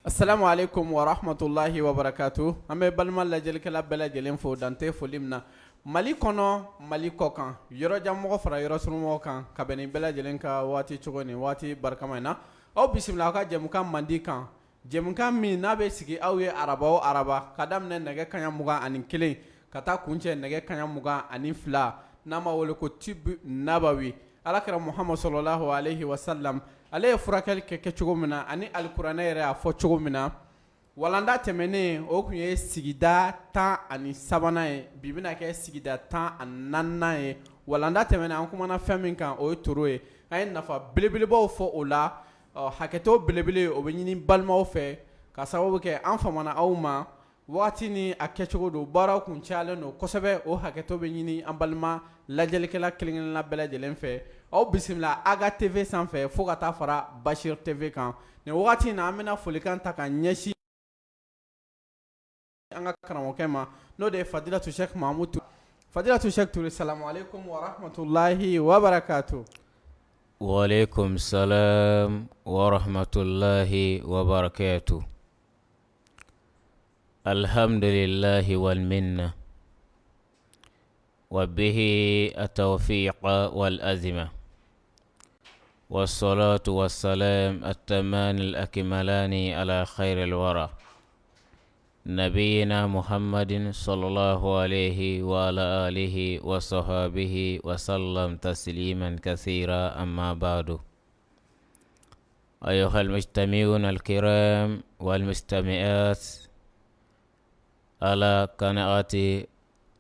Assalamu alaikum wa rahmatullahi wa barakatuh. An bɛ balima lajɛlikɛla bɛɛ lajɛlen fo dan tɛ foli min na. Mali kɔnɔ, Mali kɔ kan, yɔrɔjan mɔgɔ fara yɔrɔ surun mɔgɔ kan, ka bɛn ni bɛɛ lajɛlen ka waati cogo ni waati barikama in na. Aw bisimila aw ka jɛmukan mandi kan. Jɛmukan min n'a bɛ sigi aw ye araba o araba ka daminɛ nɛgɛ kaɲa 21 ka taa kuncɛ nɛgɛ kaɲa 22 n'an b'a wele ko Tibu Nabawi. Alakira Muhamadu salalahu alehi wasalam ale ye furakɛli kɛ kɛcogo min na ani alikuranɛ yɛrɛ y'a fɔ cogo min na walanda tɛmɛnen o tun ye sigida 13nan ye bi bɛna kɛ sigida 14nan ye walanda tɛmɛnen an kumana fɛn min kan o ye toro ye an ye nafa belebelebaw fɔ o la ɔ hakɛto belebele o bɛ ɲini balimaw fɛ ka sababu kɛ an famana aw ma waati ni a kɛcogo don baaraw kun cayalen don kosɛbɛ o hakɛto bɛ ɲini an balima lajɛlikɛla kelenkelenna bɛɛ lajɛlen fɛ aw bisimila Aga TV sanfɛ fo ka taa fara Bashir TV kan nin wagati in na an bɛna folikan ta ka ɲɛsin an ka karamɔgɔkɛ ma n'o de ye Fadilatu Sɛki Mahamudu Fadilatu Sɛki Ture salamu aleykum wa rahmatulahi wa barakatu Waaleykum salam wa rahmatulahi wa barakatu Alhamdulilahi wal minna wa bihi atawfiq wal azima wasalatu wasalam atamani alakmalani ala khairil wara nabiyina muhammadin sallallahu alayhi wa ala alihi wa sahbihi wa sallam tasliman kathira amma ba'du أيها المجتمعون الكرام والمستمعات على قناة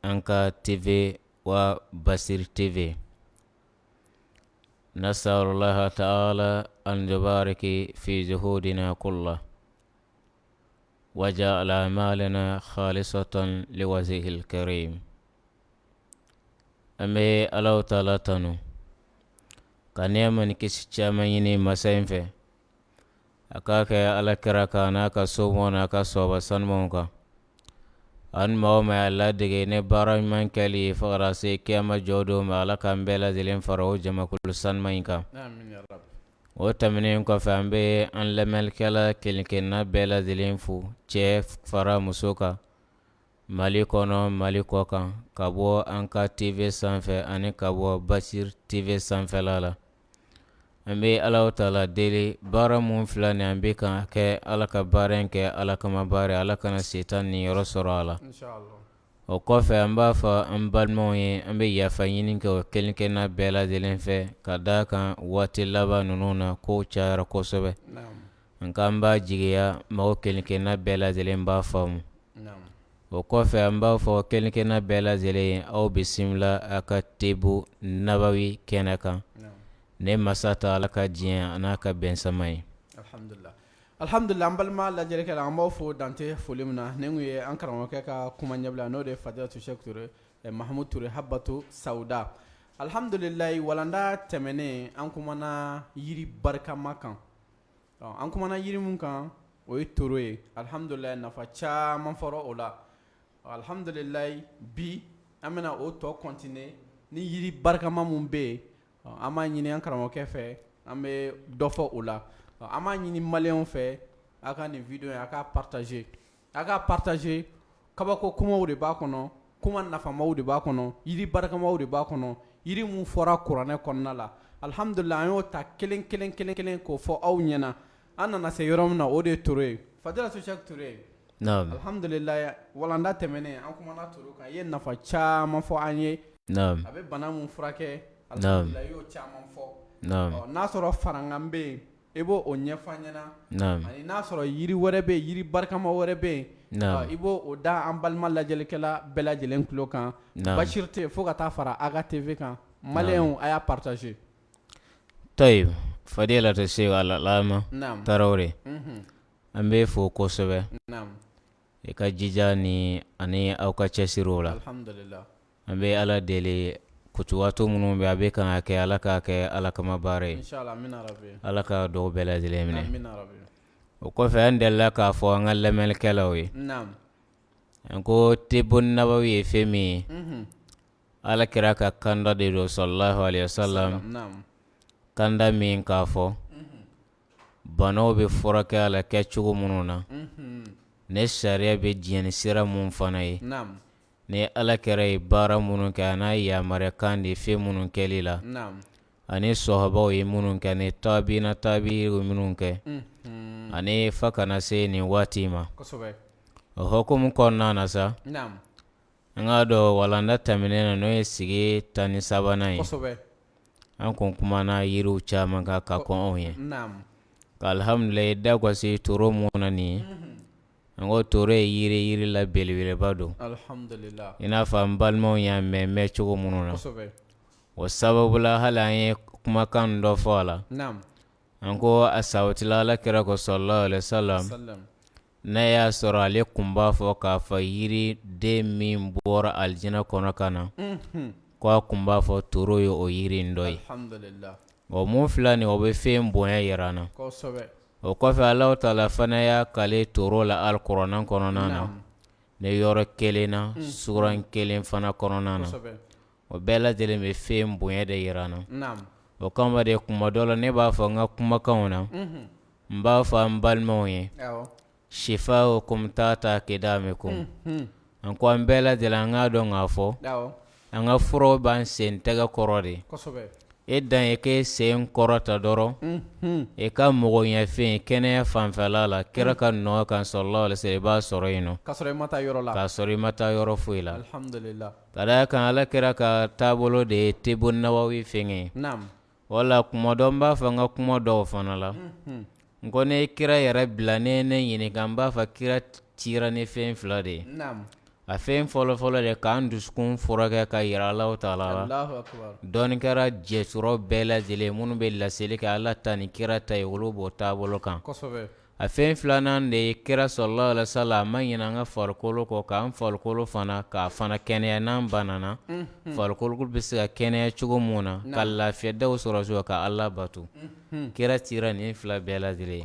أنكا تي في وبصير تي في نسأل الله تعالى أن يبارك في جهودنا كله وجعل أعمالنا خالصة لوجهه الكريم An bɛ Alahu taala tanu ka nɛɛma ni kisi caman ɲini masa in fɛ a k'a kɛ ala kira kan n'a ka somɔgɔw n'a ka sahaba sanumanw kan ani maa o maa y'a ladege ni baara ɲuman kɛli ye fo ka taa se kiyama jɔ don ma ala k'an bɛɛ lajɛlen fara o jamakulu sanuman in kan o tɛmɛnen kɔfɛ an bɛ an lamɛnnikɛla kelenkelenna bɛɛ lajɛlen fo cɛ fara muso kan Mali kɔnɔ mali kɔ kan ka bɔ an ka TV sanfɛ ani ka bɔ Basir TV sanfɛla la an bɛ Alahu taala deli baara mun filɛ nin an bɛ ka kɛ ala ka baara in kɛ ala kama baara ala kana setan niyɔrɔ sɔrɔ a la o kɔfɛ an b'a fɔ an balimaw ye an bɛ yafa ɲini kɛ o kelenkelenna bɛɛ lajɛlen fɛ ka d'a kan waati laban ninnu na kow cayara kosɛbɛ nka an b'a jigiya maaw kelenkelenna bɛɛ lajɛlen b'a faamu o kɔfɛ an b'a fɔ kelenkelenna bɛɛ lajɛlen ye aw bisimila a ka Tibu Nabawi kɛnɛ kan ne masa taala ka diɲɛ a n'a ka bɛnsama ye alihamdulila an balima lajɛlikɛla an b'aw fo dan tɛ foli min na nin tun ye an karamɔgɔkɛ ka kuma ɲɛbila n'o de ye Fadilatu Sɛki Ture Mahamudu Ture Habatu Sawuda alihamdulilayi walanda tɛmɛnen an kumana yiri barikama kan An kumana yiri min kan o ye toro ye alihamdulila nafa caman fɔra o la alihamdulilayi bi an bɛna o tɔ continuer ni yiri barikama min bɛ yen an b'a ɲini an karamɔgɔkɛ fɛ an bɛ dɔ fɔ o la an b'a ɲini maliyɛnw fɛ aw ka nin video a k'a partager A k'a partager kabako kumaw de b'a kɔnɔ kuma nafamaw de b'a kɔnɔ yiri barikamaw de b'a kɔnɔ yiri min fɔra kuranɛ kɔnɔna la alihamdulila an y'o ta kelen kelen kelen kelen k'o fɔ aw ɲɛna an nana se yɔrɔ min na o de ye toro ye Fadilatu Sɛki Ture alihamdulila walanda tɛmɛnen an kumana toro kan i ye nafa caman fɔ an ye a bɛ bana min furakɛ alihamdulila i y'o caman fɔ n'a sɔrɔ farankan bɛ yen I b'o o ɲɛfɔ an ɲɛna, naamu, ani n'a sɔrɔ yiri wɛrɛ bɛ yen yiri barikama wɛrɛ bɛ yen, naamu, i b'o o da an balima lajɛlikɛla bɛɛ lajɛlen tulo kan, naamu, Bashir TV fo ka taa fara Aga TV kan maliyɛnw a y'a partager Tayib Fadilatu Sɛki Alalama naamu, Tarawele, unhun, an b'e fo kosɛbɛ, naamu, i ka jija ni ani aw ka cɛsiriw la, alihamudulila An bɛ ala deli kutuwatu minnu bɛ a bɛ kan ka kɛ ala k'a kɛ ala kama baara ye ala ka dugawu bɛɛ lajɛlen minɛ o kɔfɛ an delila k'a fɔ an ka lamɛnnikɛlaw ye an ko Tibu Nabawi ye fɛn min ye ala kira ka kanda de don salalahu alehi wasalam kanda min k'a fɔ. Banaw bɛ furakɛ a la kɛ cogo minnu na ne sariya bɛ diɲɛ ni sira minnu fana ye ni ala kira ye baara minnu kɛ a n'a yamaruyakan de fɛn minnu kɛli la ani sɔhabaw ye minnu kɛ ni tabiina tabi minnu kɛ ani fa ka na se nin waati ma o hukumu kɔnɔna na sa an k'a dɔn walanda tɛmɛnen na n'o ye sigi 13nan ye an kun kumana yiriw caman kan ka kɔn anw ye ka alihamudulila da gosi toro mun na nin ye an ko toro ye yiri yiri la belebeleba don i n'a fɔ an balimaw y'a mɛn mɛn cogo minnu na o sababu la hali an ye kumakan dɔ fɔ a la an ko a sabatila ala kira kɔ sallallahu alaihi wasallam n'a y'a sɔrɔ ale kun b'a fɔ k'a fɔ yiriden min bɔra alijinɛ kɔnɔ ka na ko a kun b'a fɔ toro ye o yiri in dɔ ye o mun fila nin o bɛ fɛn bonya yira an na o kɔfɛ Alahu taala fana y'a kale toro la alikuranɛ kɔnɔna na ni yɔrɔ kelen na suran kelen fana kɔnɔna na o bɛɛ lajɛlen bɛ fɛn bonya de yira an na o kama de kuma dɔ la ne b'a fɔ n ka kumakanw na n b'a fɔ an balimaw ye shifaukum tahta akidamikum an ko an bɛɛ lajɛlen an k'a dɔn k'a fɔ an ka furaw b'an sen tɛgɛ kɔrɔ de e dan ye k'e sen kɔrɔta dɔrɔn e ka magoɲɛfɛn kɛnɛya fanfɛla la kira ka nɔ kan sallallahu alaihi wasallam i b'a sɔrɔ yen nɔ k'a sɔrɔ i ma taa yɔrɔ foyi la ka d'a kan ala kira ka taabolo de ye tibu nabawi fɛn ye wala kuma dɔ n b'a fɔ n ka kuma dɔw fana la n ko ne kira yɛrɛ bila ne ne ɲininka n b'a fɔ kira cira ni fɛn fila de ye a fɛn fɔlɔfɔlɔ de k'an dusukun furakɛ ka yira Alahu taala la dɔnnikɛla jɛsɔrɔ bɛɛ lajɛlen minnu bɛ laseli kɛ Ala ta ni kira ta ye olu b'o taabolo kan a fɛn filanan de ye kira sallallahu alaihi wasallam a ma ɲinɛ an ka farikolo kɔ k'an farikolo fana k'a fana kɛnɛya n'an banana farikolo bɛ se ka kɛnɛya cogo mun na ka lafiya daw sɔrɔ so ka Ala bato kira cira nin fila bɛɛ lajɛlen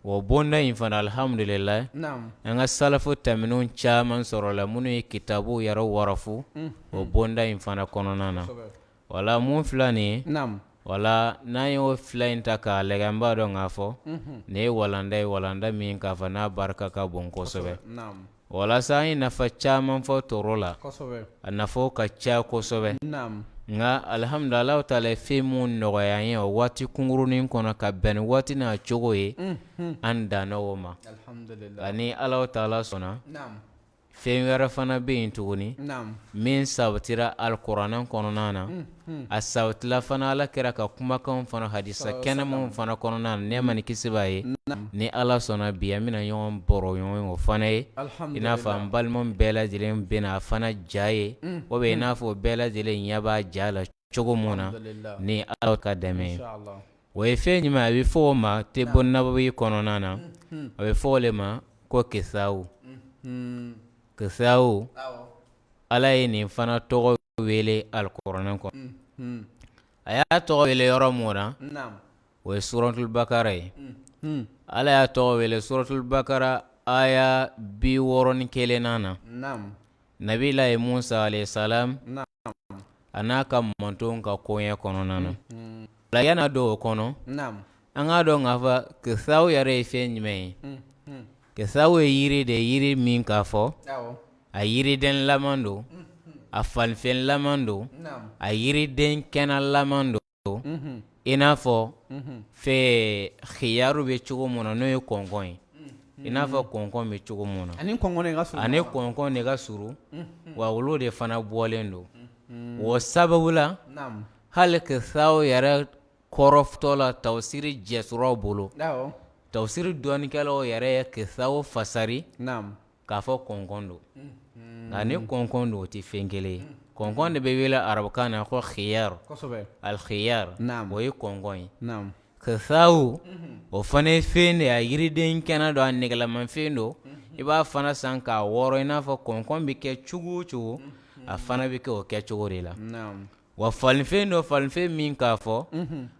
o bonda in fana alihamudulila an ka salafu tɛmɛnenw caman sɔrɔla minnu ye kitabuw yɛrɛ warafu o bonda in fana kɔnɔna na wala mun fila nin ye wala n'an y'o fila in ta k'a lajɛ an b'a dɔn k'a fɔ nin ye walanda ye walanda min k'a fɔ n'a barika ka bon kosɛbɛ walasa an ye nafa caman fɔ toro la a nafaw ka ca kosɛbɛ nka alihamudulila Alahu taala ye fɛn mun nɔgɔya an ye o waati kunkurunin kɔnɔ ka bɛn ni waati n'a cogo ye an danna o ma ani Alahu taala sɔnna Fɛn wɛrɛ fana bɛ yen tuguni min sabatira alikuranɛ kɔnɔna na a sabatila fana ala kira ka kumakan fana hadisa kɛnɛmanw fana kɔnɔna na nɛɛma ni kisi b'a ye ni ala sɔnna bi an bɛna ɲɔgɔn baro ɲɔgɔn o fana ye i n'a fɔ an balima bɛɛ lajɛlen bɛna a fana ja ye o bɛ i n'a fɔ bɛɛ lajɛlen ɲɛ b'a ja la cogo min na ni ala ka dɛmɛ ye o ye fɛn jumɛn a bɛ fɔ o ma tibu nabawi kɔnɔna na a bɛ fɔ o de ma ko kisawu kisawu ala ye nin fana tɔgɔ wele alikuranɛ kɔnɔ a y'a tɔgɔ wele yɔrɔ mun na o ye suratul bakara ye ala y'a tɔgɔ wele suratul bakara aya 61nan na nabilayi musa alayhi salam a n'a ka mantonw ka koɲɛ kɔnɔna na la yan'a don o kɔnɔ an k'a dɔn k'a fɔ kisawu yɛrɛ ye fɛn jumɛn ye kisawu ye yiri de ye yiri min k'a fɔ a yiriden laman don a falenfɛn laman don a yiriden kɛnɛ laman don i n'a fɔ fɛ xiyaru bɛ cogo min na n'o ye kɔnkɔn ye i n'a fɔ kɔnkɔn bɛ cogo min na ani kɔnkɔn de ka surun wa olu de fana bɔlen don o sababu la hali kisawu yɛrɛ kɔrɔtɔ la tafsiri jɛsɔrɔw bolo tafsiri dɔnnikɛlaw yɛrɛ ye kisawu fasari k'a fɔ kɔnkɔn don nka ni kɔnkɔn don o tɛ fɛn kelen ye kɔnkɔn de bɛ wele arabukan na ko xiyar alxiyar o ye kɔnkɔn ye kisawu o fana ye fɛn de ye a yiriden kɛnɛ don a nɛgɛlamafɛn don i b'a fana san k'a wɔrɔ i n'a fɔ kɔnkɔn bɛ kɛ cogo o cogo a fana bɛ kɛ o kɛcogo de la Wa falenfɛn don falenfɛn min k'a fɔ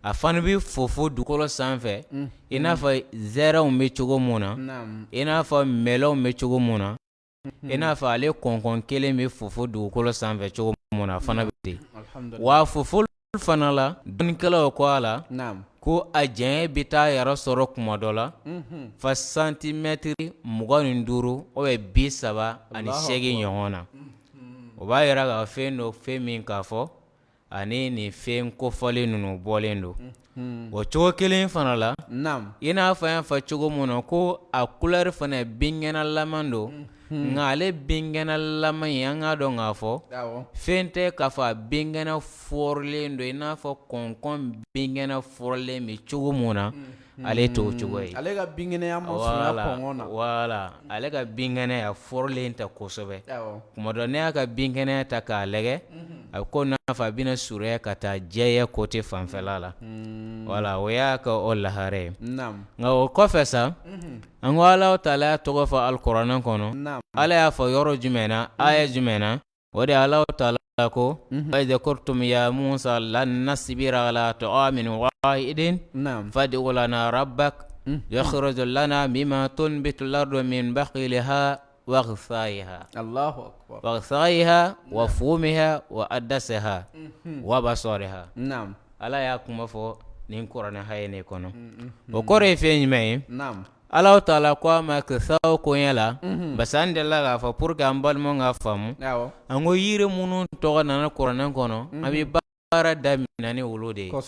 a fana bɛ fofo dugukolo sanfɛ i n'a fɔ zɛrɛnw bɛ cogo min na i n'a fɔ melɔnw bɛ cogo min na i n'a fɔ ale kɔnkɔn kelen bɛ fofo dugukolo sanfɛ cogo min na a fana bɛ ten wa fofo fana la dɔnnikɛlaw ko a la. Ko a janya bɛ taa yɛrɛ sɔrɔ kuma dɔ la fa santimɛtiri 25 ou bien 38 ɲɔgɔn na. O b'a yira ka fɛn dɔ fɛn min k'a fɔ ani nin fɛn kofɔlen ninnu bɔlen don. O cogo kelen fana la, i n'a fɔ an y'a fɔ cogo min na ko a couleur fana binkɛnɛlama don, nka ale binkɛnɛlama in an k'a dɔn k'a fɔ fɛn tɛ k'a fɔ a binkɛnɛ fɔrilen don i n'a fɔ kɔnkɔn binkɛnɛ fɔrilen bɛ cogo min na ale t'o cogo ye ale ka binkɛnɛya ma surunya kɔnkɔn na voilà ale ka binkɛnɛya fɔrilen tɛ kosɛbɛ kuma dɔ n'i y'a ka binkɛnɛya ta k'a lajɛ a bɛ ko n'a fɔ a bɛna surunya ka taa jɛya côté fanfɛla la voilà o y'a ka o lahara ye nka o kɔfɛ sa an ko Alahu taala y'a tɔgɔ fɔ alikuranɛ kɔnɔ Ala y'a fɔ yɔrɔ jumɛn na aya jumɛn na O de Alahu taala ko wa idh qultum ya Musa lan nasbira ala ta'amin wahidin fad'u lana rabbak yukhruj lana mimma tunbitu al-ardu min baqliha wa qithaiha wa qithaiha wa fumiha wa adasiha wa basaliha. Ala y'a kuma fɔ nin kuranɛ haya nin kɔnɔ. O kɔrɔ ye fɛn jumɛn ye? Alahu taala ko a ma kisaw koɲɛ la parce que an delila k'a fɔ pour que an balimaw ka faamu an ko yiri minnu tɔgɔ nana kuranɛ kɔnɔ an bɛ baara daminɛ ni olu de ye o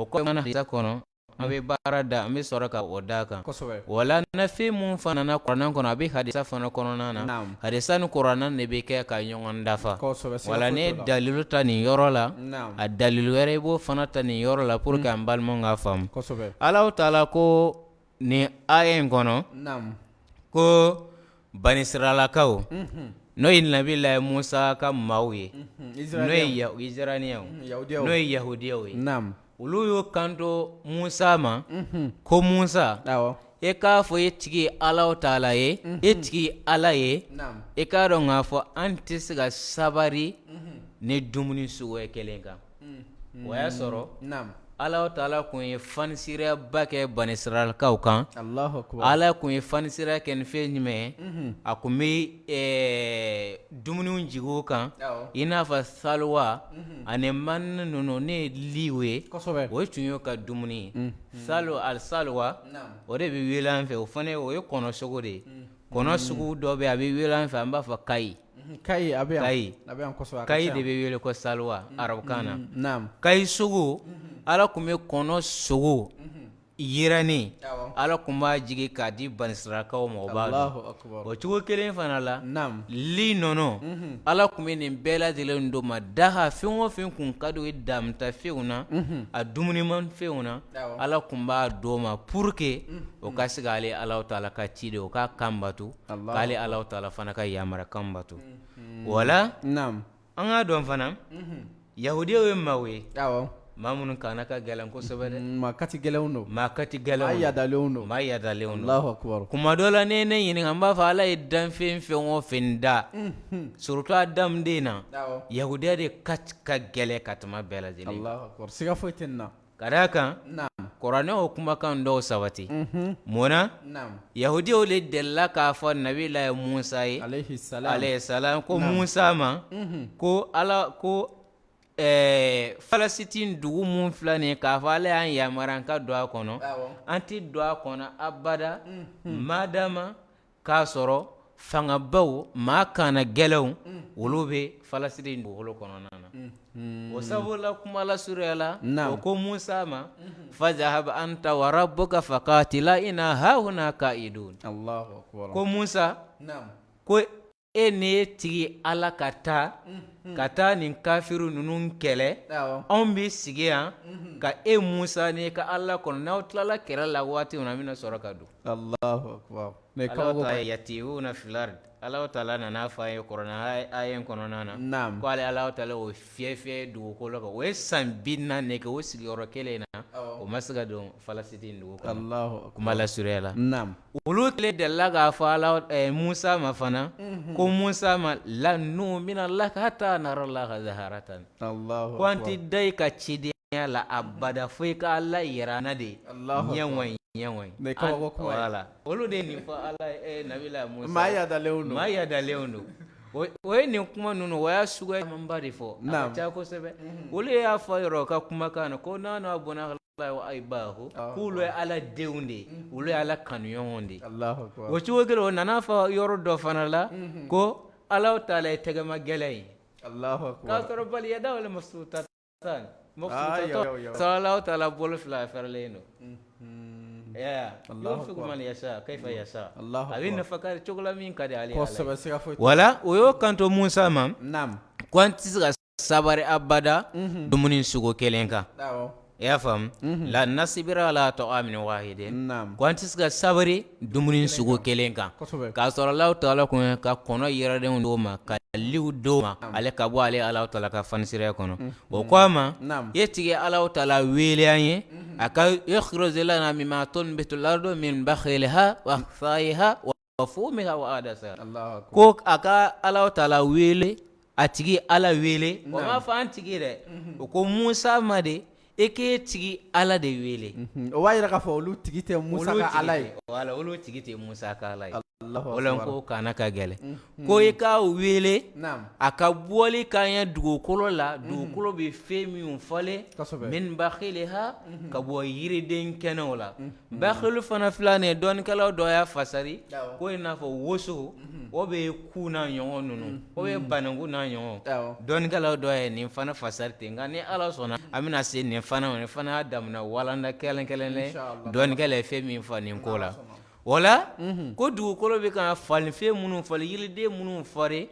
kɔfɛ kɔnɔ an bɛ baara da an bɛ sɔrɔ ka o d'a kan wala na fɛn min fana nana kuranɛ kɔnɔ a bɛ hadisa fana kɔnɔna na hadisa ni kuranɛ de bɛ kɛ ka ɲɔgɔn dafa wala ne ye dalilu ta nin yɔrɔ la a dalilu wɛrɛ i b'o fana ta nin yɔrɔ la pour que an balimaw ka faamu Alahu taala ko nin aya in kɔnɔ ko banisiralakaw n'o ye nabilayi Musa ka maaw ye n'o ye Israiliyɛnw n'o ye yahudiyaw ye olu y'o kanto Musa ma ko Musa e k'a fɔ e tigi Alahu taala ye e tigi Ala ye e k'a dɔn k'a fɔ an tɛ se ka sabari ni dumuni suguya kelen kan o y'a sɔrɔ Alahu taala kun ye fanisiriyaba kɛ banisiralakaw kan Ala kun ye fanisiriya kɛ ni fɛn jumɛn ye a kun bɛ dumuniw jigin u kan i n'a fɔ saliwa ani mani ninnu ne ye liw ye o tun y'u ka dumuni ye saliwa o de bɛ wele an fɛ o fana o ye kɔnɔ sogo de ye kɔnɔ sugu dɔ bɛ a bɛ wele an fɛ an b'a fɔ kayi Kayi a bɛ kayi kayi de bɛ wele ko saliwa arabukan na kayi sogo Ala tun bɛ kɔnɔ sogo yirannen Ala tun b'a jigin k'a di banisiralakaw ma o b'a dun o cogo kelen fana la li nɔnɔ Ala tun bɛ nin bɛɛ lajɛlen d'u ma daha fɛn o fɛn kun ka di u ye damta fɛnw na a dumuniman fɛnw na Ala tun b'a d'u ma pour que o ka se k'ale Alahu taala ka ci de o k'a kan bato k'ale Alahu taala fana ka yamarukan bato wala an k'a dɔn fana yahudiyaw ye maaw ye maa minnu kan ka gɛlɛn kosɛbɛ dɛ maa kati gɛlɛnw don maa kati gɛlɛn maa yadalenw don maa yadalenw don kuma dɔ la ne ne ɲininka n b'a fɔ Ala ye danfɛn fɛn o fɛn da surtout adamaden na yahudiya de kati ka gɛlɛn ka tɛmɛ bɛɛ lajɛlen siga foyi tɛ nin na Ka d'a kan kuranɛ o kumakan dɔw sabati mun na yahudiyaw de delila k'a fɔ nabilayi Musa ye alayhi salam ko Musa ma ko Ala ko Falasitini dugu min filɛ nin ye k'a fɔ Ala y'an yamaruya an ka don a kɔnɔ an tɛ don a kɔnɔ abada madama k'a sɔrɔ fangabaw maa kana gɛlɛnw olu bɛ Falasitini dugukolo kɔnɔna na o sabula kuma lasurunya la o ko Musa ma fazhab anta wa rabbuka fakatila ina hahuna kaidun ko Musa ko e n'e tigi Ala ka taa ka taa nin kafiru ninnu kɛlɛ anw bɛ sigi yan ka e Musa n'i ka Ala kɔnɔ n'aw tilala kɛlɛ la waati min na an bɛna sɔrɔ ka don yatihuna fil ard Alahu taala nana fɔ an ye kuranɛ aya in kɔnɔna na ko ale Alahu taala o fiyɛ fiyɛ dugukolo kan o ye san 40 kɛ o sigiyɔrɔ kelen na o ma se ka don Falasitini dugu kɔnɔ kuma lasurunya la olu kelen delila k'a fɔ ala Musa ma fana ko Musa ma lan numina laka hata nara laha jaharatan ko an tɛ da i ka cidenya la abada fo i ka Ala yira an na de ɲɛ ɲɛ olu de ye nin fɔ Ala nabila Musa maa yadalenw don maa yadalenw don o ye nin kuma ninnu o y'a suguya camanba de fɔ a ka ca kosɛbɛ olu y'a fɔ yɔrɔ ka kumakan na ko nahnu abnau Wa ahibbaahu, k'olu ye ala denw de ye, olu ye ala kanuɲɔgɔnw de ye. O cogo kelen, o nana fɔ yɔrɔ dɔ fana la ko Alahu taala ye tɛgɛma gɛlɛn ye, k'a sɔrɔ bal yadahu mabsutatan, Alahu taala bolo fila fɛrɛlen don. Yunfiku man yasha kayfa yasha, a bɛ nafa cogo la min ka di ale ye. Wala o y'o kanto Musa ma ko an tɛ se ka sabari abada dumuni sugu kelen kan. I y'a faamu, lan nasbira ala taamin wahidin, ko an tɛ se ka sabari dumuni sugu kelen kan, k'a sɔrɔ Alahu taala kun ye ka kɔnɔ yɛrɛdenw d'o ma, ka liw d'o ma, ale ka bɔ ale Alahu taala ka fanisiraya kɔnɔ. O ko a ma, e tigi Alahu taala wele an ye a ka ikhruj lana mimma tunbitul ardu min bakliha wa qithaiha wa fumiha wa adasiha, ko a ka Alahu taala wele, a tigi Ala wele. O m'a fɔ an tigi dɛ, o ko Musa ma de, e k'e tigi Ala de wele. O b'a jira k'a fɔ olu tigi tɛ Musa ka Ala ye. Wala, olu tigi tɛ Musa ka Ala ye. O la ko kana ka gɛlɛn ko i k'a wele a ka bɔli k'an ye dugukolo la, dugukolo bɛ fɛn minnu falen, min bakliha, ka bɔ yiriden kɛnɛw la. Bakili fana filɛ nin ye, dɔnnikɛlaw dɔ y'a fasari ko i n'a fɔ woso, o bɛ ku n'a ɲɔgɔn ninnu, o bɛ bananku n'a ɲɔgɔn. Dɔnnikɛlaw dɔ ye nin fana fasari ten, nka ni Ala sɔnna an bɛna se nin fana, nin fana y'a damina walanda kelen kelen, dɔnnikɛla ye fɛn min fɔ nin ko la. O la ko dugukolo bɛ ka falen, fɛn minnu falen, yiriden minnu falen,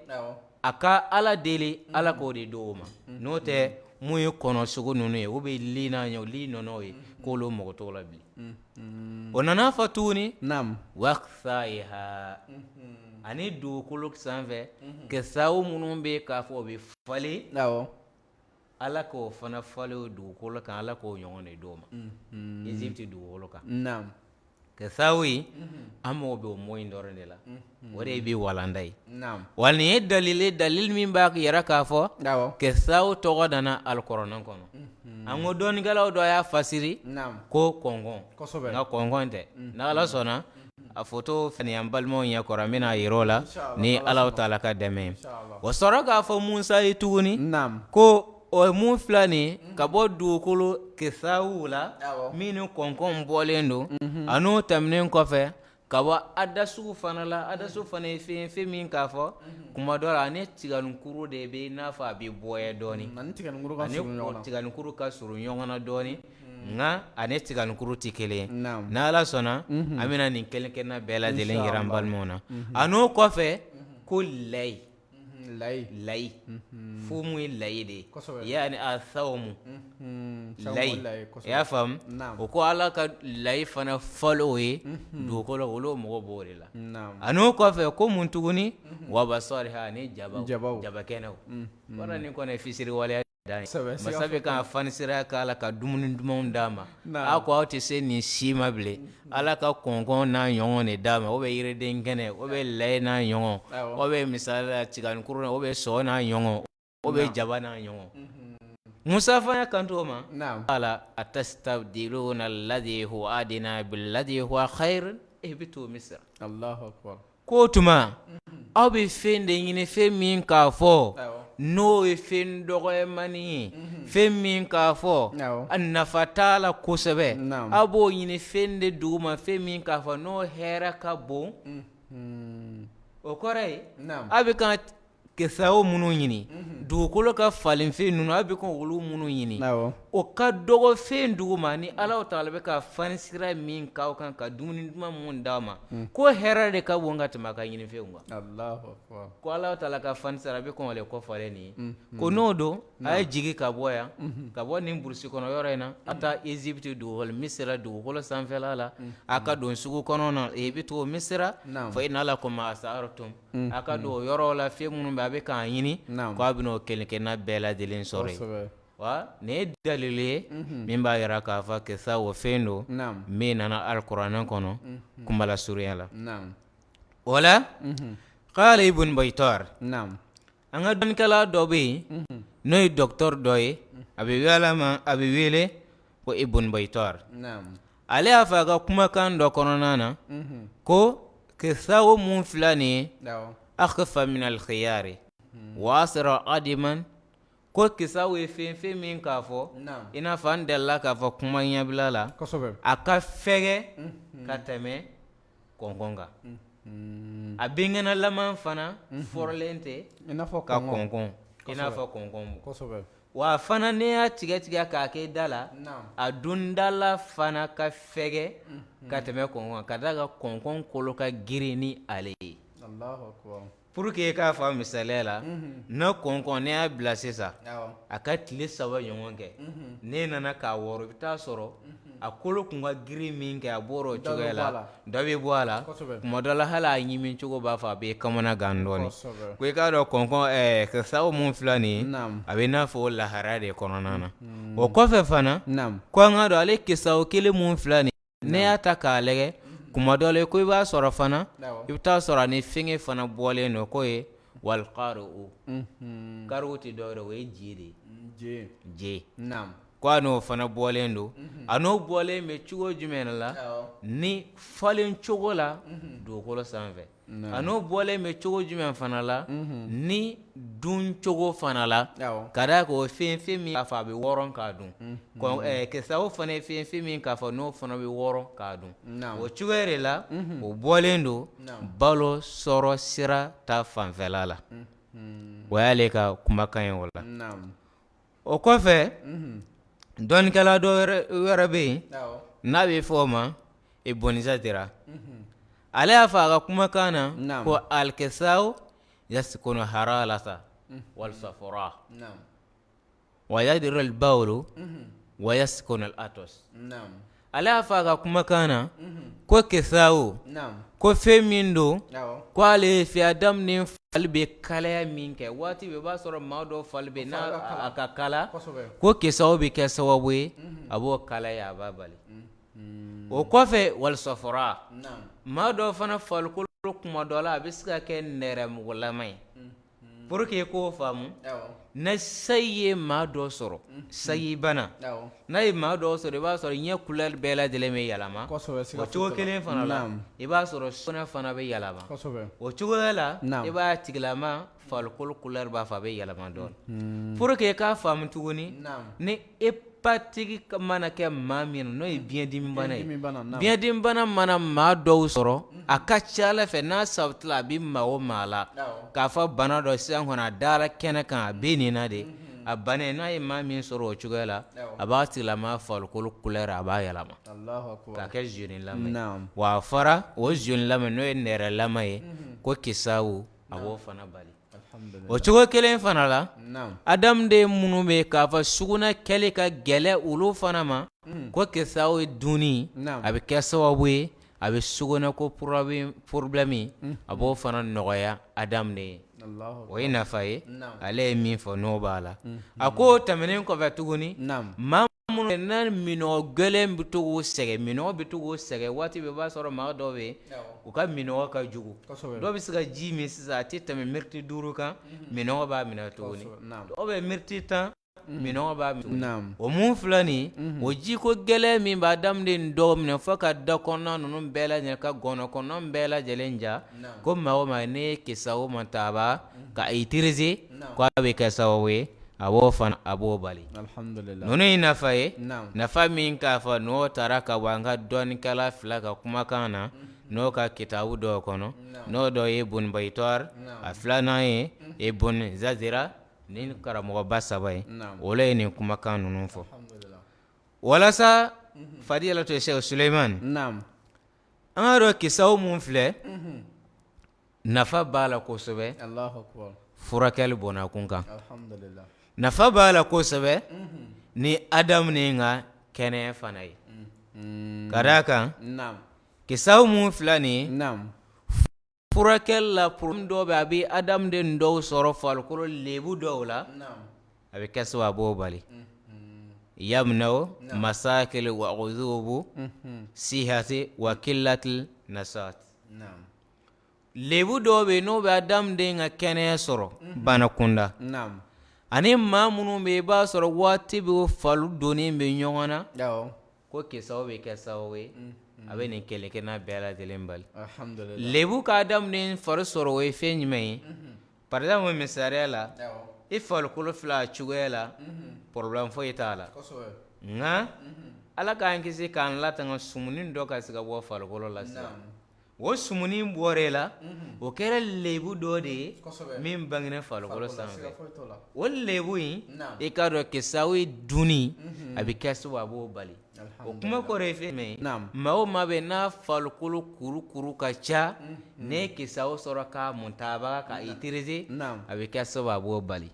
a ka Ala deli Ala k'o de di o ma. N'o tɛ mun ye kɔnɔ sogo ninnu ye, o bɛ li n'a ɲɛ li nɔnɔ ye, k'olu mago t'o la bilen. O nana fɔ tuguni wa qithaiha, ani dugukolo sanfɛ kisɛw minnu bɛ k'a fɔ o bɛ falen, Ala k'o fana falen o dugukolo kan, Ala k'o ɲɔgɔn de d'o ma Egypte dugukolo kan. Kisaawu ye, an mago bɛ o mot in dɔrɔn de la, o de bɛ walanda ye. Wa nin ye dalili dalili min b'a yira k'a fɔ kisaawu tɔgɔ nana alikuranɛ kɔnɔ. An ko dɔnnikɛlaw dɔ y'a fasiri ko kɔnkɔn, nka kɔnkɔn tɛ. N'Ala sɔnna a foto fana an balimaw ɲɛ kɔrɔ, an bɛna yira o la ni Alahu taala ka dɛmɛ ye. O sɔrɔ k'a fɔ Musa ye tuguni ko o mun filɛ nin ka bɔ dugukolo kisaawu la min ni kɔnkɔn bɔlen don, a n'o tɛmɛnen kɔfɛ ka bɔ adasugu fana la. Adasu fana ye fɛn fɛn min k'a fɔ kuma dɔ la ani tiganikuru de bɛ n'a fɔ a bɛ bɔya dɔɔnin, ani tiganikuru ka surun ɲɔgɔn na dɔɔnin, nka ani tiganikuru tɛ kelen ye. N'Ala sɔnna an bɛna nin kelen kelenna bɛɛ lajɛlen yira an balimaw na. A n'o kɔfɛ ko layi, layi, layi fumu ye layi de ye, yaani a sawmu layi, i y'a faamu. O ko Ala ka layi fana falen o ye dugukolo, olu mago b'o de la. A n'o kɔfɛ ko mun tuguni, wa basaliha, ani jaba, jabakɛnɛw. Wala nin kɔni ye fisiriwaleya dan ye. Masa bɛ ka fanisiraya k'a la ka dumuni dumanw d'a ma. A ko aw tɛ se nin si ma bilen, Ala ka kɔnkɔn n'a ɲɔgɔn de d'a ma, o bɛ yiriden kɛnɛ, o bɛ layi n'a ɲɔgɔn, o bɛ misali la tiganikuru, o bɛ sɔ n'a ɲɔgɔn, o bɛ jaba n'a ɲɔgɔn. Musa fana kanto o ma, qala atastabdiluna alladhi huwa adna billadhi huwa khayr ihbitu misra. K'o tuma aw bɛ fɛn de ɲini, fɛn min k'a fɔ n'o ye fɛn dɔgɔmani ye, fɛn min k'a fɔ a nafa t'a la kosɛbɛ, aw b'o ɲini fɛn de duguma, fɛn min k'a fɔ n'o hɛrɛ ka bon. O kɔrɔ ye aw bɛ ka kisaawu minnu ɲini, dugukolo ka falenfɛn ninnu, aw bɛ ka olu minnu ɲini, o ka dɔgɔ fɛn duguma ni Alahu taala bɛ ka fanisira min k'aw kan, ka dumuni duman minnu d'aw ma, ko hɛrɛ de ka bon ka tɛmɛ a ka ɲinifɛnw kan. Ko Alahu taala ka fanisira bɛ kɔn o kɔfalen nin ye. Ko n'o don, a ye jigin ka bɔ yan, ka bɔ nin burusi kɔnɔ yɔrɔ in na, a taa Egypte dugukolo, Misira dugukolo sanfɛla la, a ka don sugu kɔnɔ na, ihbitu misira fa inna lakum ma sa'altum. A ka don o yɔrɔ la, fɛn minnu bɛ a bɛ k'a ɲini, k'a bɛna o kelen kelenna bɛɛ lajɛlen sɔrɔ yen. Wa nin ye dalili ye min b'a jira k'a fɔ kisa o fɛn don min nana alikuranɛ kɔnɔ kumalasurunya la. O la qala Ibn Baytar, an ka dɔnnikɛla dɔ bɛ yen n'o ye docteur dɔ ye, a bɛ wele ko Ibn Baytar. Ale y'a fɔ a ka kumakan dɔ kɔnɔna na ko kisawu mun filɛ nin ye, akhfa min al-khiyari wa asra adiman. Ko kisaw ye fɛn fɛn min k'a fɔ i n'a fɔ an delila k'a fɔ kuma ɲɛbila la a ka fɛgɛ ka tɛmɛ kɔnkɔn kan a binkɛnɛlama fana fɔrɔlen tɛ i n'a fɔ ka kɔnkɔn i n'a fɔ kɔnkɔn bɔ wa fana n'i y'a tigɛ tigɛ k'a kɛ da la a dundala fana ka fɛgɛ ka tɛmɛ kɔnkɔn ka d'a kan kɔnkɔn kolo ka girin ni ale ye Pour que i k'a fɔ misaliya la n'a kɔnkɔn n'i y'a bila sisan a ka tile 3 ɲɔgɔn kɛ n'e nana k'a wɔrɔ i bɛ taa sɔrɔ a kolo tun ka girin min kɛ a bɔra o cogoya la dɔ bɛ bɔ a la tuma dɔ la hali a ɲimi cogo b'a fɔ a bɛ kamana gan dɔɔnin ko i k'a dɔn kɔnkɔn kisaw mun filɛ nin ye a bɛ n'a fɔ o lahara de kɔnɔna na o kɔfɛ fana ko an k'a dɔn ale kisaw kelen mun filɛ nin N'i y'a ta k'a lajɛ kuma dɔ la ko i b'a sɔrɔ fana i bɛ taa sɔrɔ a ni fɛnkɛ fana bɔlen don k'o ye walikaru kariw tɛ dɔwɛrɛ o ye je de ye je ko a n'o fana bɔlen don a n'o bɔlen bɛ cogo jumɛn la ni falen cogo la dugukolo sanfɛ A n'o bɔlen bɛ cogo jumɛn fana la ni dun cogo fana la ka d'a kan o fɛn fɛn min k'a fɔ a bɛ wɔrɔn k'a dun kisaw fana ye fɛn fɛn min k'a fɔ n'o fana bɛ wɔrɔn k'a dun o cogoya de la o bɔlen don balo sɔrɔ sira ta fanfɛla la o y'ale ka kumakan ye o la o kɔfɛ dɔnnikɛla dɔ wɛrɛ bɛ yen n'a bɛ fɔ o ma Ibn Zadira ale y'a fɔ a ka kumakan na ko alikisaw yaskunu hararata walisafura wa yadiru albawlu wa yaskunu alatas ale y'a fɔ a ka kumakan na ko kisaw ko fɛn min don ko ale ye fɛn adamaden fari bɛ kalaya min kɛ waati bɛɛ i b'a sɔrɔ maa dɔw fari bɛ n'a ka kala ko kisaw bɛ kɛ sababu ye a b'o kalaya a b'a bali o kɔfɛ walisafura maa dɔw fana farikolo kuma dɔ la a bɛ se ka kɛ nɛrɛmugulama ye pour que i k'o faamu ni sayi ye maa dɔ sɔrɔ sayi bana n'a ye maa dɔ sɔrɔ i b'a sɔrɔ ɲɛ couleur bɛɛ lajɛlen bɛ yɛlɛma o cogo kelen fana la i b'a sɔrɔ sugunɛ fana bɛ yɛlɛma o cogoya la i b'a tigilama farikolo couleur b'a fɔ a bɛ yɛlɛma dɔɔnin pour que i k'a faamu tuguni ni hépatite mana kɛ maa min na n'o ye biyɛndimibana ye biyɛndimibana mana maa dɔw sɔrɔ a ka ca a la fɛ n'a sabatila a bɛ maa o maa la k'a fɔ bana dɔ sisan kɔni a dara kɛnɛ kan a bɛ nin na de a bana n'a ye maa min sɔrɔ o cogoya la a b'a tigilama farikolo couleur a b'a yɛlɛma k'a kɛ jaune lama ye wa a fɔra o jaune lama n'o ye nɛrɛlama ye ko kisaw a b'o fana bali o cogo kelen fana la adamaden minnu bɛ k'a fɔ sugunɛ kɛli ka gɛlɛn olu fana ma ko kisaw dunni a bɛ kɛ sababu ye a bɛ sugunɛ ko problème a b'o fana nɔgɔya adamaden ye o ye nafa ye ale ye min fɔ n'o b'a la a ko tɛmɛnen kɔfɛ tuguni maa minnu n'a minnɔgɔ gɛlɛn bɛ to k'u sɛgɛn minnɔgɔ bɛ to k'u sɛgɛn waati bɛɛ i b'a sɔrɔ maa dɔw bɛ yen u ka minnɔgɔ ka jugu dɔw bɛ se ka ji min sisan a tɛ tɛmɛ miniti 5 kan minnɔgɔ b'a minɛ tuguni dɔw bɛ miniti 10 minnɔgɔ b'a minɛ o mun filɛ nin o jiko gɛlɛn min bɛ adamaden dɔw minɛ fo ka da kɔnɔna ninnu bɛɛ lajɛlen ka gɔnɔ kɔnɔna bɛɛ lajɛlen ja ko maa o maa n'i ye kisaw mataba ka utiliser ko a bɛ kɛ sababu ye a b'o fana a b'o bali ninnu ye nafa ye nafa min k'a fɔ n'o taara ka bɔ an ka dɔnnikɛla fila ka kumakan na n'o ka kitabu dɔw kɔnɔ n'o dɔ ye Ibn Baytar a filanan ye Ibn Zadira ni karamɔgɔba saba ye olu ye nin kumakan ninnu fɔ walasa fadilatu Sheikh Suleiman an k'a dɔn kisaw mun filɛ nafa b'a la kosɛbɛ furakɛli bɔnna kun kan nafa b'a la kosɛbɛ ni adamaden ka kɛnɛya fana ye ka d'a kan kisaw mun filɛ nin furakɛli la problème dɔw bɛ a bɛ adamaden dɔw sɔrɔ farikolo lebu dɔw la a bɛ kɛ sababu a b'o bali yamna'u masakili wa uyubu sihati wa killatil nasat lebu dɔw bɛ yen n'o bɛ adamaden ka kɛnɛya sɔrɔ bana kunda ani maa minnu bɛ i b'a sɔrɔ waati bɛɛ fari donnen bɛ ɲɔgɔn na ko kisaw bɛ kɛ sababu ye a bɛ nin kɛlɛkɛna bɛɛ lajɛlen bali lebu ka adamaden fari sɔrɔ o ye fɛn jumɛn ye par exemple misaliya la I farikolo filɛ a cogoya la, problème foyi t'a la, nka Ala k'an kisi k'an latanga sumuni dɔ ka se ka bɔ farikolo la sisan, o sumuni bɔra e la, o kɛra lebu dɔ de ye min bangenen farikolo sanfɛ, o lebu in i k'a dɔn kisawu dunni a bɛ kɛ sababu a b'o bali. O kuma kɔrɔ ye fɛn jumɛn ye? Maa o maa bɛ n'a farikolo kurukuru ka ca, ne ye kisawu sɔrɔ k'a mutabaga k'a utiliser, a bɛ kɛ sababu a b'o bali.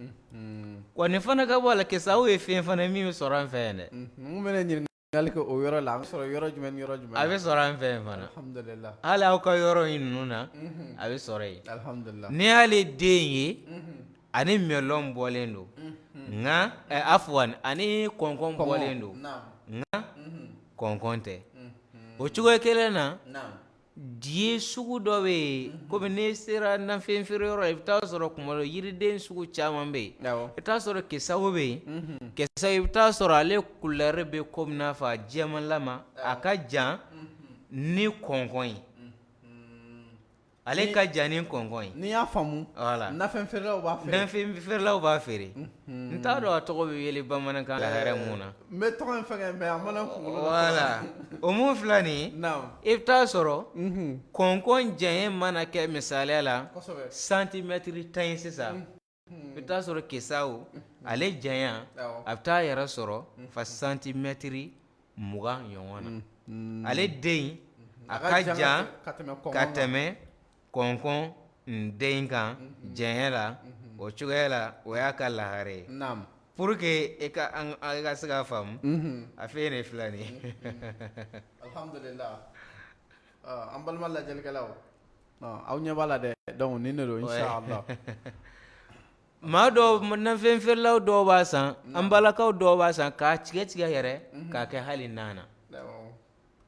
Wa nin fana ka bɔ a la, kisawu ye fɛn fana min bɛ sɔrɔ an fɛ yan dɛ. N bɛna ɲininkali kɛ o yɔrɔ la, a bɛ sɔrɔ yɔrɔ jumɛn ni yɔrɔ jumɛn? A bɛ sɔrɔ an fɛ yan fana. Alhamdulillah. Hali aw ka yɔrɔ in ninnu na, a bɛ sɔrɔ yen. Alhamdulillah. N'i y'ale den ye, ani melon bɔlen don nka afuwan ani kɔnkɔn bɔlen don nka kɔnkɔn tɛ o cogo kelen na di sugu dɔ bɛ yen komi n'i sera nafɛn feere yɔrɔ i bɛ taa sɔrɔ kuma dɔ yiriden sugu caman bɛ yen i bɛ taa sɔrɔ kisawu bɛ yen kisawu i bɛ taa sɔrɔ ale couleur bɛ komi n'a fɔ a jɛmanlama a ka jan ni kɔnkɔn ye Ale ka jan ni kɔnkɔn ye n'i y'a faamu voilà nafɛn feerelaw b'a feere nafɛn feerelaw b'a feere n t'a dɔn a tɔgɔ bɛ wele bamanankan la hɛrɛ mun na n bɛ tɔgɔ in fɛngɛ mais a ma na n kunkolo la voilà o mun filɛ nin ye i bɛ taa sɔrɔ kɔnkɔn janya mana kɛ misaliya la santimɛtiri 10 ye sisan i bɛ taa sɔrɔ kisawu ale janya a bɛ taa yɛrɛ sɔrɔ fa santimɛtiri 20 ɲɔgɔn na ale den a ka jan ka tɛmɛ kɔnkɔn den kan janya la o cogoya la o y'a ka lahara ye pour que e ka i ka se k'a faamu a fɛn de filɛ nin ye alhamdulillah an balima lajɛlikɛlaw aw ɲɛ b'a la dɛ donc nin de don inshallah maa dɔw nafɛn feerelaw dɔw b'a san an balakaw dɔw b'a san k'a tigɛ tigɛ yɛrɛ k'a kɛ hali nan na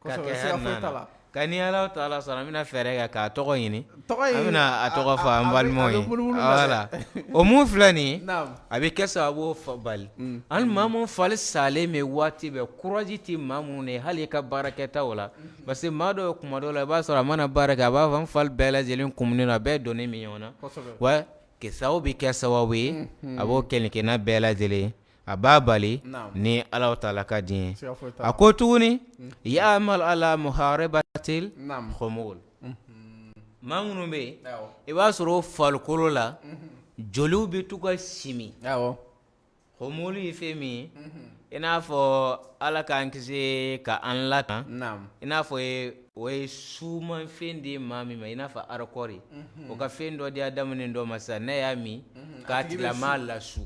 k'a kɛ hali nan na ka ni Ala taala sɔnna an bɛna fɛɛrɛ kɛ k'a tɔgɔ ɲini an bɛna a tɔgɔ fɔ an balimaw ye voilà o mun filɛ nin ye a bɛ kɛ sababu b'o bali ani maa mun fari salen bɛ waati bɛɛ courage tɛ maa minnu ye hali i ka baarakɛtaw la parce que maa dɔw kuma dɔw la i b'a sɔrɔ a mana baara kɛ a b'a fɔ n fari bɛɛ lajɛlen kumunen don a bɛɛ donnen bɛ ɲɔgɔn na wa kisawu bɛ kɛ sababu ye a b'o kelenkelen bɛɛ lajɛlen a b'a bali ni Ala taala ka diɲɛ ye a ko tuguni ya'mal ala muharabatil khumul maa minnu bɛ yen i b'a sɔrɔ farikolo la joliw bɛ to ka simi Khumul ye fɛn min ye i n'a fɔ Ala k'an kisi ka an latanga i n'a fɔ o ye sumanfɛn di maa min ma i n'a fɔ arakɔri o ka fɛn dɔ di adamaden dɔ ma sisan n'a y'a min k'a tigilamaa lasu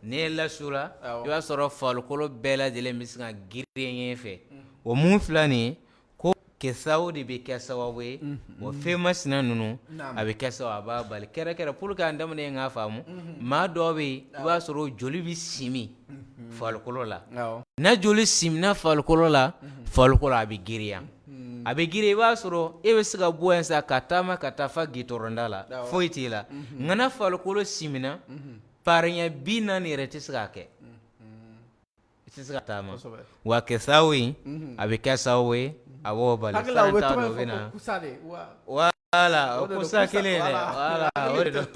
n'e lasura i b'a sɔrɔ farikolo bɛɛ lajɛlen bɛ se ka girin e fɛ o mun filɛ nin ye ko kisawu de bɛ kɛ sababu ye o fɛn masina ninnu a bɛ kɛ sababu a b'a bali kɛrɛkɛrɛ pour que an daminɛ k'a faamu maa dɔw bɛ yen i b'a sɔrɔ joli bɛ simi farikolo la n'a joli simina farikolo la farikolo a bɛ girinya a bɛ girin i b'a sɔrɔ e bɛ se ka bɔ yan sa ka taama ka taa fa gitɔrɔnda la foyi t'i la nka n'a farikolo simina pari ɲɛ 40 yɛrɛ tɛ se k'a kɛ I tɛ se ka taama wa kisawu in a bɛ kɛ sababu ye a b'o bali voilà o kusa kelen dɛ voilà o de don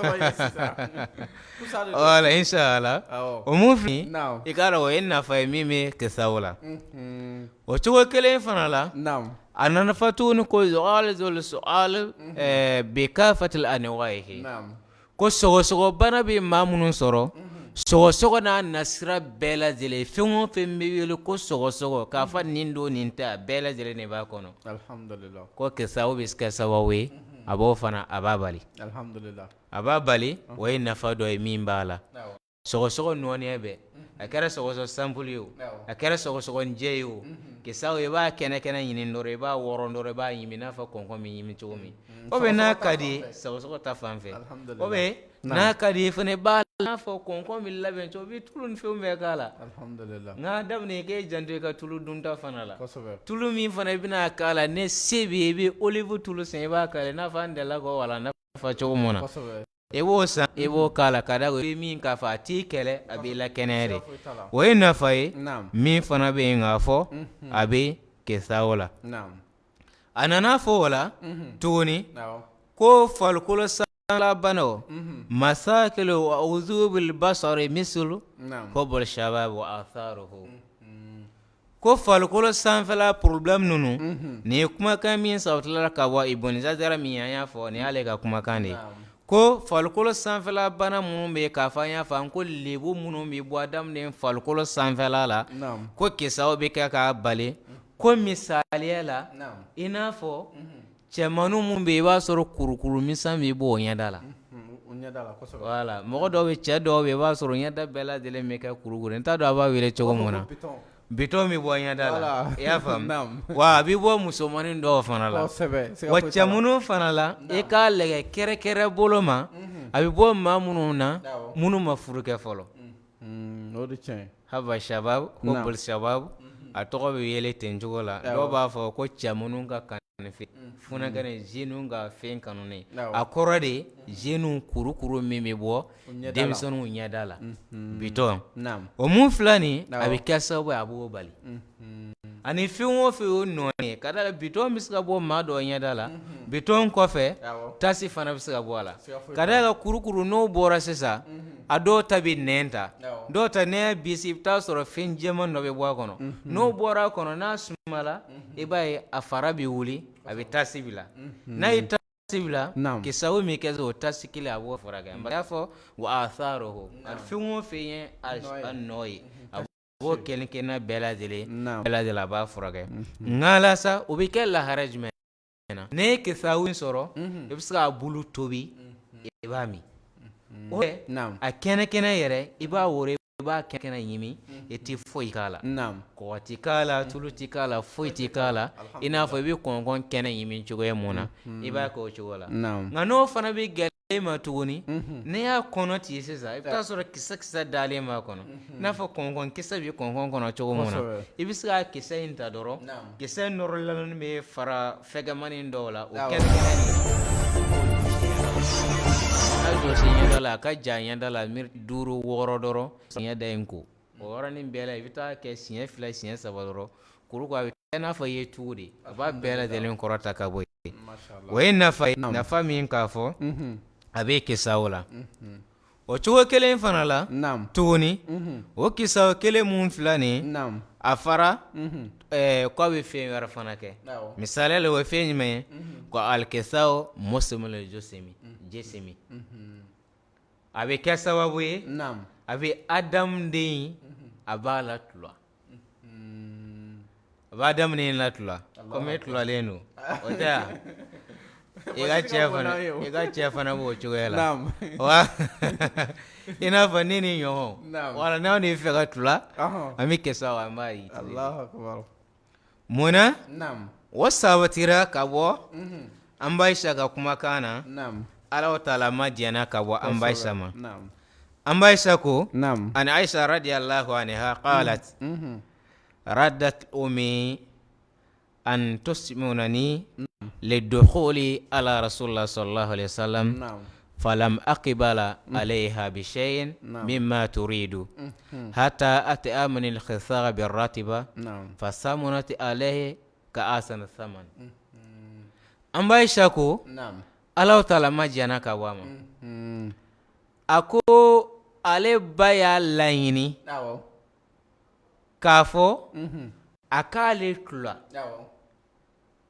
voilà inshallah o mun filɛ i k'a dɔn o ye nafa ye min bɛ kisawu la o cogo kelen fana la a nana fɔ tuguni ko yu'alijul su'al bi kafatil anwa'ihi ko sɔgɔsɔgɔbana bɛ maa minnu sɔrɔ sɔgɔsɔgɔ n'a nasira bɛɛ lajɛlen fɛn o fɛn bɛ wele ko sɔgɔsɔgɔ k'a fɔ nin don nin tɛ a bɛɛ lajɛlen de b'a kɔnɔ ko kisawu bɛ kɛ sababu ye a b'o fana a b'a bali a b'a bali o ye nafa dɔ ye min b'a la sɔgɔsɔgɔ nɔniya bɛɛ a kɛra sɔgɔsɔgɔ simple ye o a kɛra sɔgɔsɔgɔnijɛ ye o kisawu i b'a kɛnɛ kɛnɛ ɲini dɔrɔn i b'a wɔrɔ dɔrɔn i b'a ɲimi i n'a fɔ kɔnkɔn bɛ ɲimi cogo min o bɛ n'a ka di sɔgɔsɔgɔ ta fan fɛ o bɛ n'a ka di fana i b'a n'a fɔ kɔnkɔn bɛ labɛn cogo i bɛ tulu ni fɛnw bɛɛ k'a la nka daminɛ i k'i janto i ka tulu dunta fana la tulu min fana i bɛna k'a la ni se b'i ye i bɛ olive tulu san i b'a k'a la i n'a fɔ an delila k'o walanda fɔ cogo min na I b'o san i b'o k'a la ka da i bɛ min k'a fɔ a t'i kɛlɛ a b'i lakɛnɛya de o ye nafa ye min fana bɛ yen k'a fɔ a bɛ kisawu la a nana fɔ o la tuguni ko farikolo Sanfɛla o masakilu wa uzubil basari mislu hubbul shabab wa atharuhu ko farikolo sanfɛla problème ninnu nin ye kumakan min sabatila ka bɔ Ibn Zajara min an y'a fɔ nin y'ale ka kumakan de ye ko farikolo sanfɛla bana minnu bɛ k'a fɔ an y'a fɔ an ko lebu minnu bɛ bɔ adamaden farikolo sanfɛla la ko kisaw bɛ kɛ k'a bali ko misaliya la i n'a fɔ cɛmannin minnu bɛ yen i b'a sɔrɔ kurukuru misɛn bɛ bɔ o ɲɛda la wala mɔgɔ dɔw bɛ cɛ dɔw bɛ yen i b'a sɔrɔ ɲɛda bɛɛ lajɛlen bɛ kɛ kurukuru n t'a dɔn a b'a wele cogo min na bitɔn bɛ bɔ ɲɛda la i y'a faamu wa a bɛ bɔ musomannin dɔw fana la wa cɛmanninw fana la i k'a lajɛ kɛrɛkɛrɛ bolo ma a bɛ bɔ maa minnu na minnu ma furu kɛ fɔlɔ haba shabab hubbul shabab a tɔgɔ bɛ wele ten cogo la dɔw b'a fɔ ko cɛmanninw ka funankɛnin jeunes ka fɛn kanunen a kɔrɔ de jeunes kurukuru min bɛ bɔ denmisɛnninw ɲɛda la bitɔn o mun filɛ nin a bɛ kɛ sababu ye a b'o bali ani fɛn o fɛn y'o nɔ ye ka d'a la bitɔn bɛ se ka bɔ maa dɔ ɲɛda la bitɔn kɔfɛ tasi fana bɛ se ka bɔ a la ka d'a kan kurukuru n'o bɔra sisan a dɔw ta bɛ nɛn ta dɔw ta n'i y'a bisi i bɛ taa sɔrɔ fɛn jɛman dɔ bɛ bɔ a kɔnɔ n'o bɔra a kɔnɔ n'a sumala i b'a ye a fara bɛ wuli a bɛ tasi bila n'a ye tasi bila kisawu min kɛ o tasi kelen a b'o furakɛ n b'a fɔ wa atharuhu a fɛn o fɛn ye a nɔ ye a b'o kelen kelenna bɛɛ lajɛlen bɛɛ lajɛlen a b'a furakɛ nka la sa o bɛ kɛ lahara jumɛn na n'i ye kisawu in sɔrɔ i bɛ se k'a bulu tobi i b'a min o a kɛnɛ kɛnɛ yɛrɛ i b'a woro i b'a kɛnɛ ɲimi i tɛ foyi k'a la kɔgɔ tɛ k'a la tulu tɛ k'a la foyi tɛ k'a la i n'a fɔ i bɛ kɔnkɔn kɛnɛ ɲimi cogoya mun na i b'a kɛ o cogo la nka n'o fana bɛ gɛlɛya e ma tuguni n'i y'a kɔnɔ ci sisan i bɛ taa sɔrɔ kisɛ kisɛ dalen b'a kɔnɔ i n'a fɔ kɔnkɔn kisɛ bɛ kɔnkɔn kɔnɔ cogo min na i bɛ se ka kisɛ in ta dɔrɔn kisɛ nɔrɔlen bɛ fara fɛgɛmanin dɔw la o kɛnɛ a jɔsi ɲɛda la a ka ja ɲɛda la miniti 5 6 dɔrɔn ɲɛda in ko o yɔrɔnin bɛɛ la i bɛ taa kɛ siɲɛ 2 siɲɛ 3 dɔrɔn kuru a bɛ kɛ i n'a fɔ i ye tugu de a b'a bɛɛ lajɛlen kɔrɔta ka bɔ yen o ye nafa ye nafa min k'a fɔ a bɛ kisaw la o cogo kelen fana la tuguni o kisaw kelen mun filɛ nin a fara k'a bɛ fɛn wɛrɛ fana kɛ misali la o ye fɛn jumɛn ye ko alikisaw musminul jisimi a bɛ kɛ sababu ye a bɛ adamaden a b'a latula a b'a adamaden latula komi e tulalen don o tɛ wa i ka cɛ fana i ka cɛ fana b'o cogoya la wa i n'a fɔ ne ni ɲɔgɔn wala n'anw de fɛ ka tula an bɛ kisaw an b'a ye mun na o sabatira ka bɔ an ba Ayisa ka kumakan na Ala taala ma diɲɛna ka bɔ an ba Ayisa ma an ba Ayisa ko an Ayisa radiyallahu anha qalat aradat ummi an tusminani lidukhuli ala rasulillah sallallahu alaihi wasallam falam aqbala alayha bi shay'in mimma turidu hatta at'amani al-khitha'a bir-ratiba fasamunat alayhi ka ahsani saman an ba Ayisa ko Ala taala ma diɲɛna ka bɔ a ma a ko ale ba y'a laɲini k'a fɔ a k'ale tula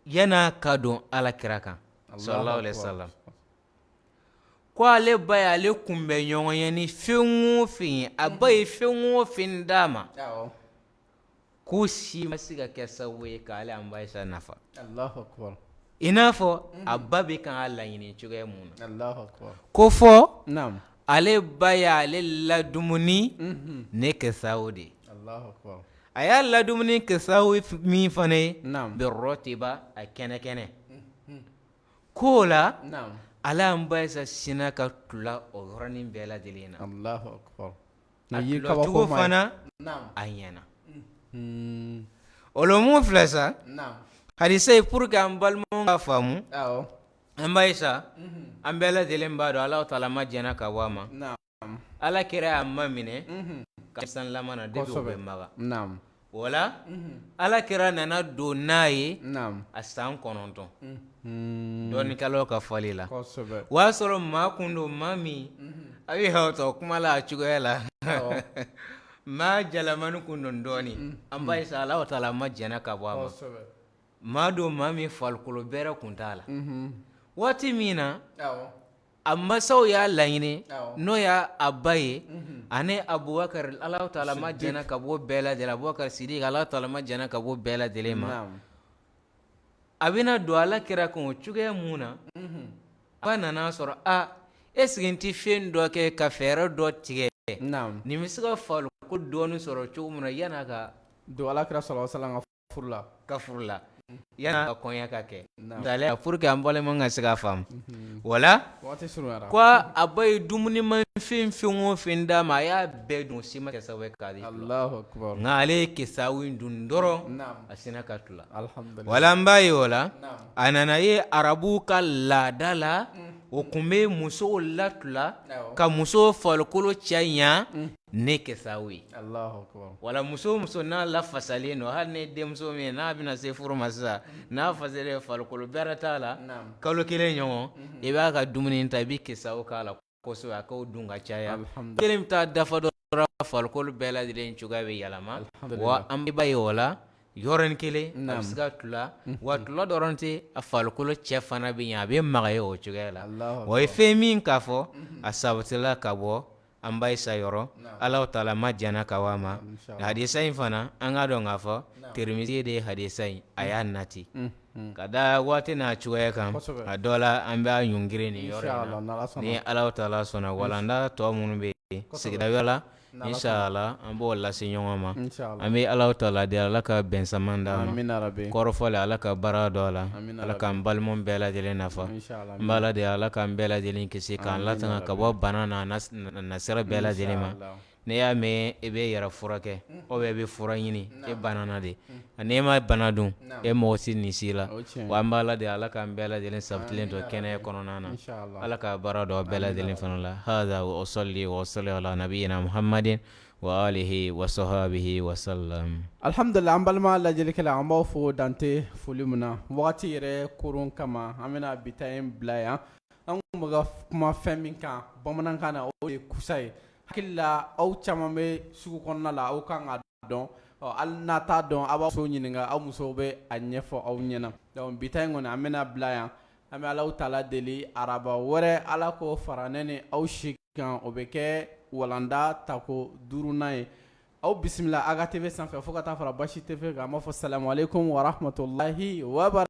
yan'a ka don ala kira kan sallallahu alaihi wasallam ko ale ba y'ale kunbɛn ɲɔgɔn ye ni fɛn o fɛn ye a ba ye fɛn o fɛn d'a ma k'o si ma se ka kɛ sababu ye k'ale an ba Ayisa nafa i n'a fɔ a ba bɛ kan k'a laɲini cogoya mun na ko fɔ ale ba y'ale ladumuni ni kisaw de ye a y'a ladumuni kisaw min fana ye birratiba a kɛnɛ kɛnɛ k'o la ale an ba Ayisa sinna ka tula o yɔrɔnin bɛɛ lajɛlen na a tulacogo fana a ɲɛna o la mun filɛ sa hadisa ye pour que an balimaw ka faamu an ba Ayisa an bɛɛ lajɛlen b'a dɔn Ala taala ma diɲɛna ka bɔ a ma ala kira y'a maminɛ ka sanlama na depuis o bɛ Makan. O la ala kira nana don n'a ye a san 9 dɔnnikɛlaw ka fɔli la o y'a sɔrɔ maa kun don maa min a bɛ tɔ kuma la a cogoya la maa jalamani kun don dɔɔnin an ba Ayisa Ala taala ma jɛnna ka bɔ a ma maa don maa min farikolo bɛrɛ kun t'a la waati min na a masaw y'a laɲini n'o y'a a ba ye ani Abubakar Ala taala ma jɛnna ka bɔ bɛɛ lajɛlen Abubakar Sidiki Ala taala ma jɛnna ka bɔ bɛɛ lajɛlen ma a bɛna don ala kira kan o cogoya mun na a ba nana sɔrɔ a est ce que n tɛ fɛn dɔ kɛ ka fɛɛrɛ dɔ tigɛ nin bɛ se ka farikolo dɔɔnin sɔrɔ cogo min na yan'a ka don ala kira sallallahu alaihi wasallam furu la ka furu la yan'a ka kɔɲɔ ka kɛ misaliya pour que an balima ka se k'a faamu wala ko a ba ye dumunimafɛn fɛn o fɛn d'a ma a y'a bɛɛ dun si ma kɛ sababu ye k'ale tula nka ale ye kisawu in dun dɔrɔn a sinna ka tula wala an b'a ye o la a nana ye arabuw ka laada la o tun bɛ musow latula ka muso farikolo cɛ ɲa ni kisawu ye wala muso muso n'a lafasalen don hali ni denmuso min n'a bɛna se furu ma sisan n'a fasalen farikolo bɛrɛ t'a la kalo kelen ɲɔgɔn i b'a ka dumuni ta i bɛ kisawu k'a la kosɛbɛ a k'o dun ka caya kelen bɛ taa dafa dɔrɔn farikolo bɛɛ lajɛlen cogoya bɛ yɛlɛma wa an b'a ye o la yɔrɔnin kelen a bɛ se ka tula wa tula dɔrɔn tɛ a farikolo cɛ fana bɛ ɲɛ a bɛ magaya o cogoya la o ye fɛn min k'a fɔ a sabatila ka bɔ an ba Ayisa yɔrɔ Ala taala ma jɛnna ka bɔ a ma hadisa in fana an k'a dɔn k'a fɔ Tirimizi de ye hadisa in a y'a nati ka da waati n'a cogoya kan a dɔ la an b'a ɲɔngiri nin yɔrɔ in na ni Ala taala sɔnna walanda tɔ minnu bɛ yen sigida wɛrɛ la inshallah an b'o lase ɲɔgɔn ma an bɛ Ala taala deli Ala ka bɛnsaman d'an ma kɔrɔfɔ la Ala ka baara don a la Ala k'an balima bɛɛ lajɛlen nafa n b'Ala deli Ala k'an bɛɛ lajɛlen kisi k'an latanga ka bɔ bana n'a nasira bɛɛ lajɛlen ma n'i y'a mɛn i bɛ yɛrɛ furakɛ ou bien i bɛ fura ɲini e banana de n'i ma bana dun e mɔgɔ si nin si la wa an b'Ala deli Ala k'an bɛɛ lajɛlen sabatilen to kɛnɛya kɔnɔna na Ala ka baara don bɛɛ lajɛlen fana la hada wa sali wa sali ala nabiyina muhamadin wa alihi wa sahbihi wa salam Alihamdulila an balima lajɛlikɛla an b'aw fo dan tɛ foli min na wagati yɛrɛ koron kama an bɛna bi ta in bila yan an tun bɛ ka kuma fɛn min kan bamanankan na o de ye kusa ye hakili la aw caman bɛ sugu kɔnɔna la aw kan k'a dɔn hali n'a t'a dɔn aw b'a muso ɲininka aw musow bɛ a ɲɛfɔ aw ɲɛna donc bi ta in kɔni an bɛna bila yan an bɛ Alahu taala deli araba wɛrɛ Ala k'o fara ne ni aw si kan o bɛ kɛ walanda tako duurunan ye aw bisimila Aga TV sanfɛ fo ka taa fara Basi TV kan an b'a fɔ salamu aleykum wa rahmatulahi wa.